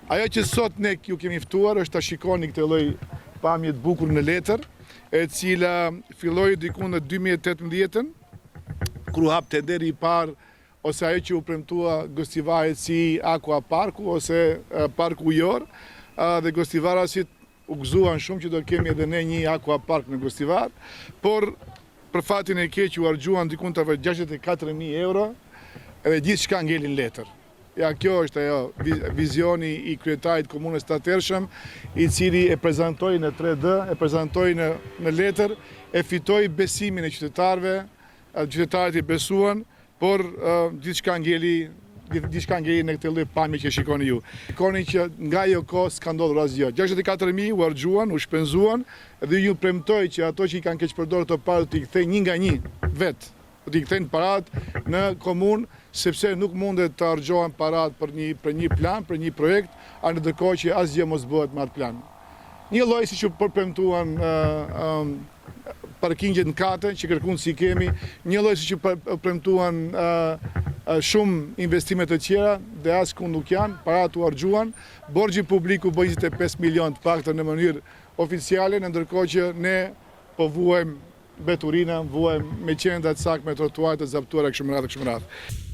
Ajo që sot ne ju kemi ftuar është ta shikoni këtë lloj pamje të bukur në letër, e cila filloi diku në 2018-ën, kur u hap tenderi i parë ose ajo që u premtua Gostivarit si Aqua Parku ose Parku Ujor, dhe Gostivarasit u gëzuan shumë që do kemi edhe ne një Aqua Park në Gostivar, por për fatin e keq u harxhuan diku te 64.000 euro edhe gjithçka ngeli në letër. Ja, kjo është ajo vizioni i kryetarit komunës të atëhershëm, i cili e prezantoi në 3D, e prezantoi në, në letër, e fitoi besimin e qytetarëve, qytetarët i besuan, por gjithçka ngeli gjithçka ngeli në këtë lloj pamje që shikoni ju. Shikoni që nga ajo kohë s'ka ndodhur asgjë. 64.000 u harxhuan, u shpenzuan dhe ju premtoj që ato që i kanë keqpërdorur këto para do t'i kthej një nga një vet. Do t'i kthejnë parat në komunë sepse nuk mundet të harxhohen parat për një për një plan, për një projekt, a në ndërkohë që asgjë mos bëhet me atë plan. Një lloj siç u premtuan parkingjet në kate që kërkund s'i kemi, një lloj siç u premtuan shumë investime të tjera dhe askund nuk janë, parat u harxhuan, borxhi publik u bë 25 milion të paktën në mënyrë oficiale, në ndërkohë që ne po vuajmë mbeturina, vuajmë me qendrat sak me trotuaret të zaptuara kështu me radhë kështu me radhë.